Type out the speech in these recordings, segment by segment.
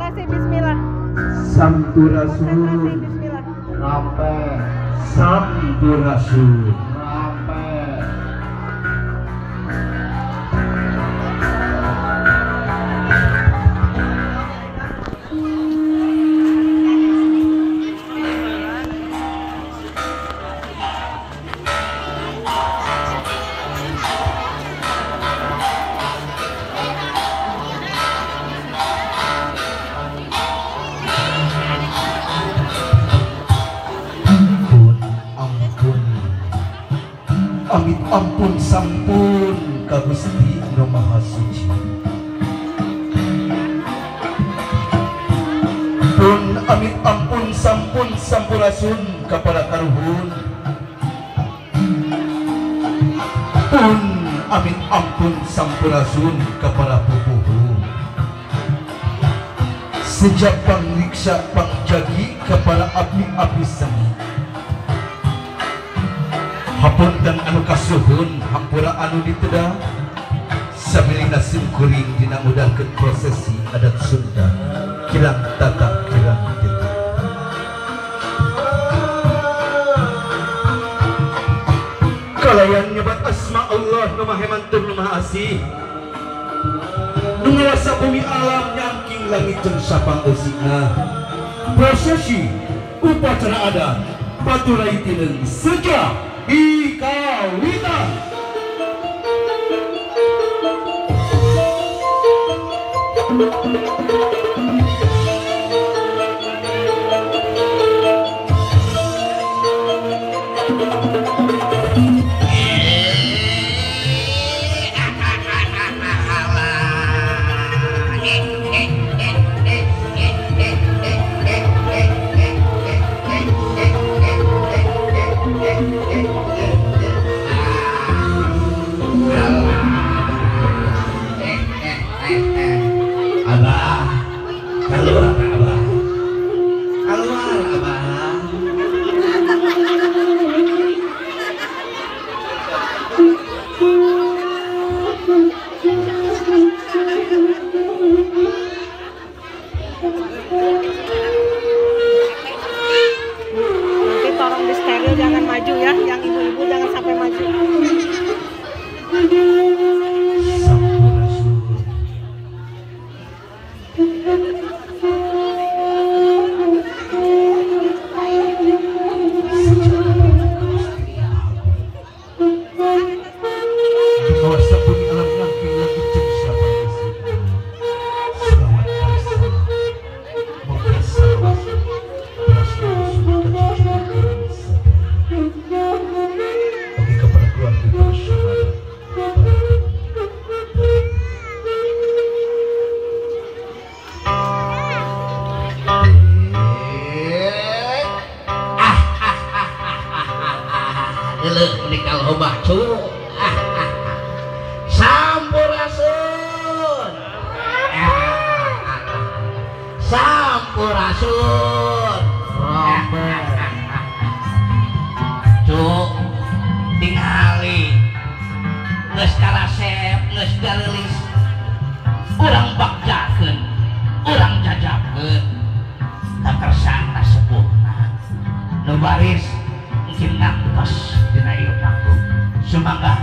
Konsentrasi bismillah. Sampurasun. Konsentrasi bismillah. Rampe. Sampurasun. Rampe. Amit ampun sampun ka Gusti Nu Maha Suci. Pun amit ampun sampun sampurasun kepada karuhun. Pun amit ampun sampurasun kepada pupuhu. Sejak pangriksa pangjagi kepada api-api seni. Hapunten anu kasuhun hampura anu diteda sabilina simkuring dina ngudangkeun prosesi adat Sunda kirang tata kirang titi. Kalayan nyebat asma Allah nu maha hemantur nu maha asih nu ngawasa bumi alam nyangking langit jeung sapang eusina. Prosesi upacara adat Baturai Tineng seja Ikawitan. Abah, keluar abah, keluar abah. Nanti tolong di steril, jangan maju ya, yang ibu-ibu jangan sampai maju. Sampurasun. Sampurasun. Cuk, tingali geus karasep, geus gareulis. Urang bakjakeun, urang jajabkeun. Kakersana sepuhna. Nu baris mungkin nangtos dina ieu panggung. Sumangga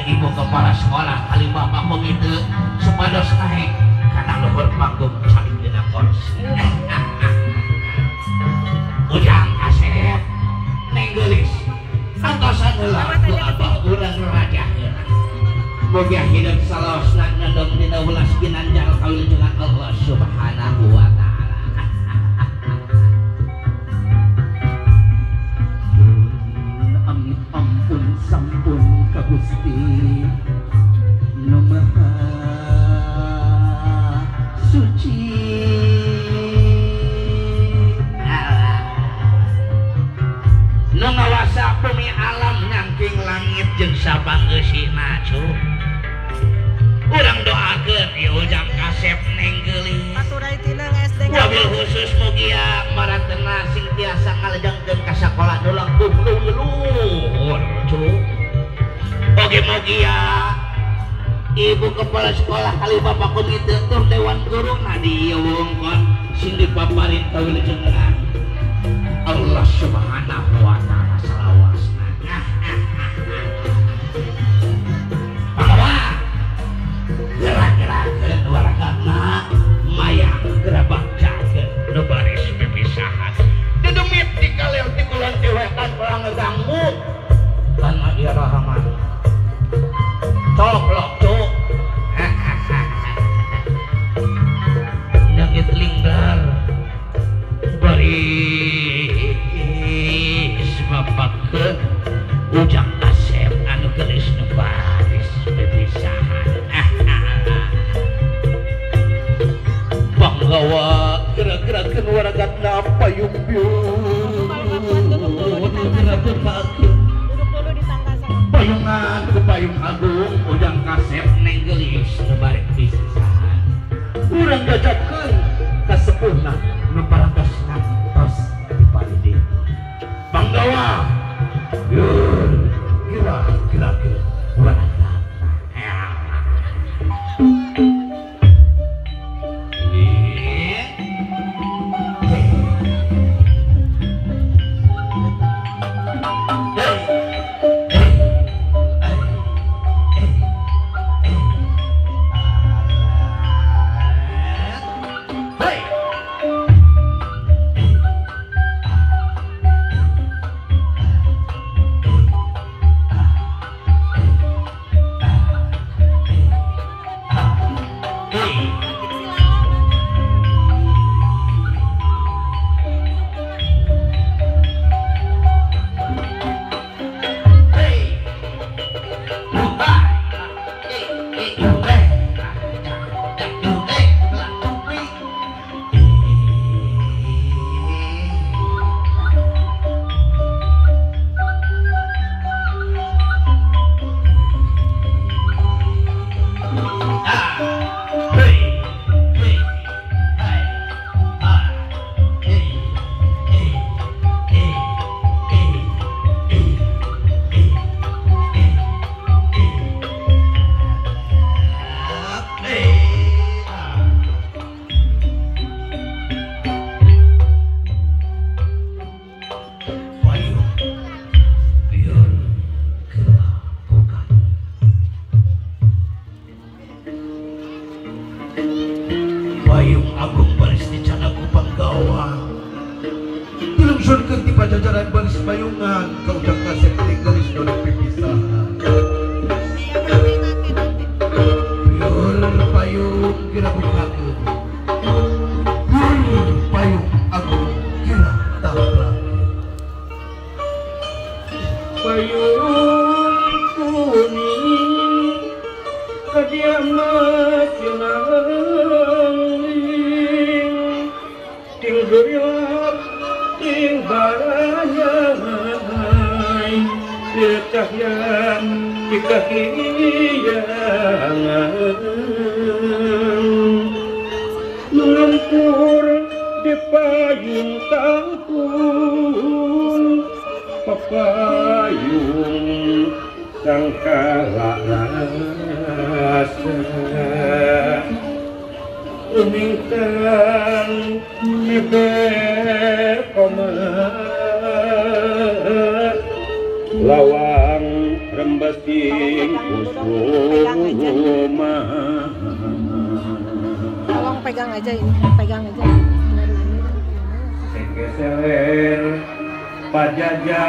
ibu kepala sekolah kali bapak komite supados naek kana luhur panggung saling dina kursi. Ujang kasep neng geulis antosan heula ku abah urang raja heula. Moga hidup salawasna nandong dina welas ginanjar kawilujengan Allah Subhanahu wa taala. Amit ampun sampun ka Gusti Nu Maha Suci. Nu ngawasa bumi alam nyangking langit jeung sabang eusina cu. Urang doakeun ieu Ujang kasep neng geulis. Baturai Tineng SD. Wabil khusus mugia marantena sing tiasa ngalejengkeun ka sakola nu langkung luhur cu. Oge mugia Ibu kepala sekolah kali bapak komite tur dewan guru nah di ieu wewengkon sing dipaparin kawilujengan Allah Subhanahu wa taala salawasna. Panggawa gerak-gerakeun waragana mayang gerabak jageun nu baris pipisahan dedemit di kaler ti kulon ti wetan ulah ngeganggu kana ieu rahaman coplok cuk leungit linggar baris bapakeun Ujang Asep anu geulis nu baris pipisahan. Panggawa gerak-gerakeun waragatna payung biung payungan ku payung agung Ujang Kasep neng geulis nu bari pisahan urang gajabkeun ka sepuhna nu parantosna tos diparidi. Panggawa gerak-gerakeun waragatna. Lawang rembesing kusuma. Tolong pegang aja ini, pegang aja. Sekeseler pajajaran.